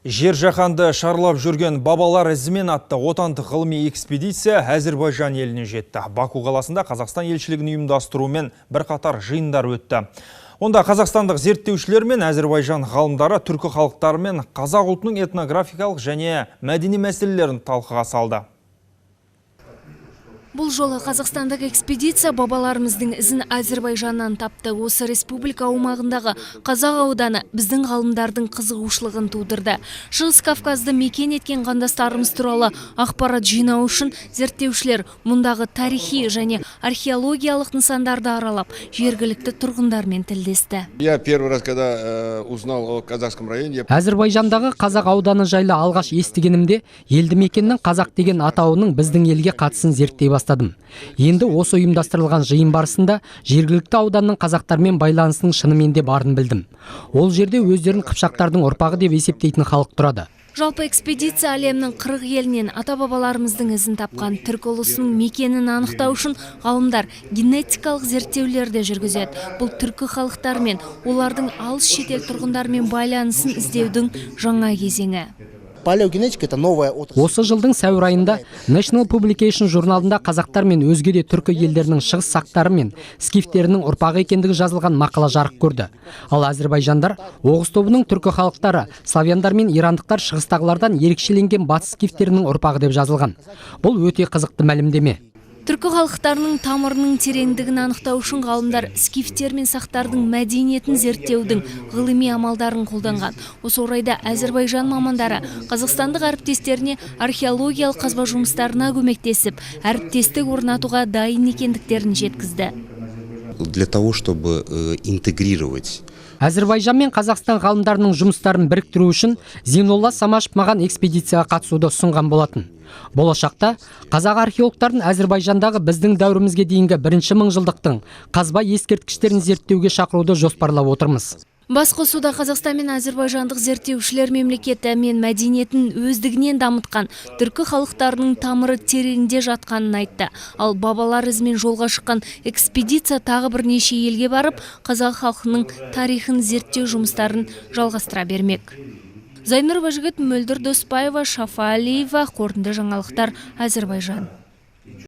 Жер жаһанды шарлап жүрген «Бабалар ізімен» атты отандық ғылыми экспедиция Әзірбайжан еліне жетті. Баку қаласында Қазақстан елшілігінің ұйымдастыруымен бірқатар жиындар өтті. Онда қазақстандық зерттеушілер мен Әзірбайжан ғалымдары түркі халықтары мен қазақ ұлтының этнографиялық және мәдени мәселелерін талқыға салды. Бұл жолы қазақстандық экспедиция бабаларымыздың ізін Әзірбайжаннан тапты. Осы республика аумағындағы қазақ ауданы біздің ғалымдардың қызығушылығын тудырды. Шығыс Кавказды мекен еткен қандастарымыз туралы ақпарат жинау үшін зерттеушілер мұндағы тарихи және археологиялық нысандарды аралап, жергілікті тұрғындармен тілдесті. Я первый раз, когда узнал о казахском районе, я Әзірбайжандағы қазақ ауданы жайлы алғаш естігенімде, елді мекеннің қазақ деген атауының біздің елге қатысын зерттей бастадым. Енді осы ұйымдастырылған жиын барысында жергілікті ауданның қазақтармен байланысының шынымен де барын білдім. Ол жерде өздерін қыпшақтардың ұрпағы деп есептейтін халық тұрады. Жалпы, экспедиция әлемнің 40 елінен ата-бабаларымыздың ізін тапқан түркі ұлысының мекенін анықтау үшін ғалымдар генетикалық зерттеулер де жүргізеді. Бұл түркі халықтары мен олардың алыс шетел тұрғындарымен байланысын іздеудің жаңа кезеңі. Палеогенетика – это новая отрасль. Осы жылдың сәуір айында National Publication журналында қазақтар мен өзге де түркі елдерінің шығыс сақтары мен скифтерінің ұрпағы екендігі жазылған мақала жарық көрді. Ал әзірбайжандар оғыз тобының түркі халықтары, славяндар мен ирандықтар шығыстағылардан ерекшеленген батыс скифтерінің ұрпағы деп жазылған. Бұл өте қызықты мәлімдеме. Түркі халықтарының тамырының тереңдігін анықтау үшін ғалымдар скифтер мен сақтардың мәдениетін зерттеудің ғылыми амалдарын қолданған. Осы орайда Әзірбайжан мамандары қазақстандық әріптестеріне археологиялық қазба жұмыстарына көмектесіп, әріптестік орнатуға дайын екендіктерін жеткізді. Для того, чтобы интегрировать Әзірбайжан мен Қазақстан ғалымдарының жұмыстарын біріктіру үшін Зейнолла Самашев маған экспедицияға қатысуды ұсынған болатын. Болашақта қазақ археологтарын Әзірбайжандағы біздің дәуірімізге дейінгі бірінші мыңжылдықтың қазба ескерткіштерін зерттеуге шақыруды жоспарлап отырмыз. Басқосуда Қазақстан мен әзірбайжандық зерттеушілер мемлекеті мен мәдениетін өздігінен дамытқан түркі халықтарының тамыры тереңде жатқанын айтты. Ал бабалар ізімен жолға шыққан экспедиция тағы бірнеше елге барып, қазақ халқының тарихын зерттеу жұмыстарын жалғастыра бермек. Зайнұр Бажігіт, Мөлдір Доспаева, Шафа Алиева, «Қорытынды жаңалықтар», Әзірбайжан.